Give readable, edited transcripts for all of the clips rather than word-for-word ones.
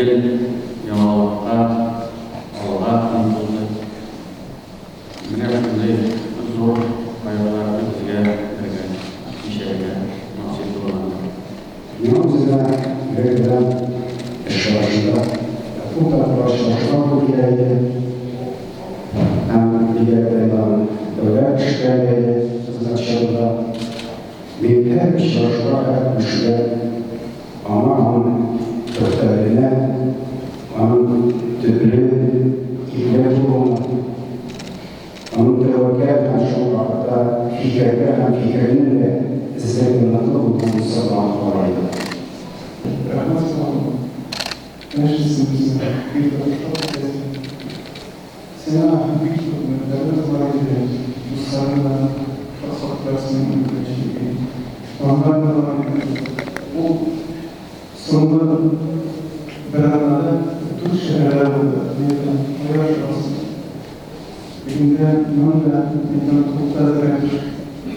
гел яңалыкка, алга омтылды. Менә шундый зур кайгыларны безгә бергә кичерергә насыйп булгандыр. Миңа үземә бер белән эш барышында күп тапкырлар очрашырга туры килә иде. Һәм бигрәк тә инде аның дәүләт эше белән бәйле хезмәт чорында. Мин һәр очрашуга, һәр күрешүгә аңа, аның пөхтәлегенә, аның төпле, ипле булуына, Аның тәвәккәл һәм шул ук вакытта фикерле һәм фикеренең дә эзлекле ныклы булуын сокланып кала иде. Рәхмәт сиңа, Яшисең безне, бик тырышып эшләсең. Сиңа бик зур өметләребез бар иде, дусларың да шаккаттылар синең үлемеңә, чөнки планнар корган идек. Ул соңгы бер атнада дүрт шәһәрдә булды, мин әйтәм, кая ашыгасың? Инде монда мин тукта әзрәк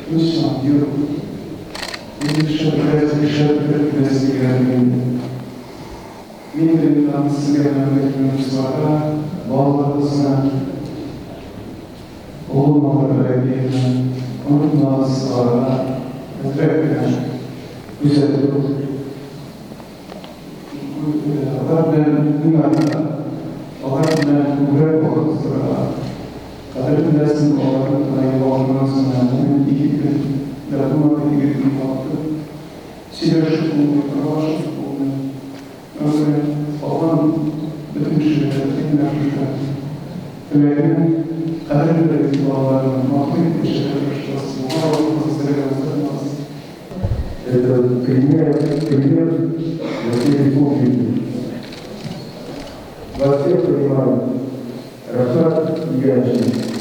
тынычлан, юк. Мин эшләп бетерәсе, эшләп бетереп киләсе килә инде. Мин дә бит аны сезгә белән килгән дусларга, балаларыбызга, олы матур әбиемә, онытмагыз аларга әзрәк кенә күзәтү. Алар белән уйнарга, алар белән күбрәк вакыт уздырырга. Кадерен беләсең, балаларны гына югалтканнан соң менә ике көн дә булмады, ике көн югалтты. Сөйләшеп булмый, аралашып булмый. Шуңа күрә калган бөтен кешегә дә иң яхшы теләгем, кадерен белегез балаларны, матур итеп яшәргә тырышыгыз, моңа вакытыгыз бергә уздырмагыз. Это пример, пример для всей республики. Вас всех понимаю. Рәхмәт, Игорь.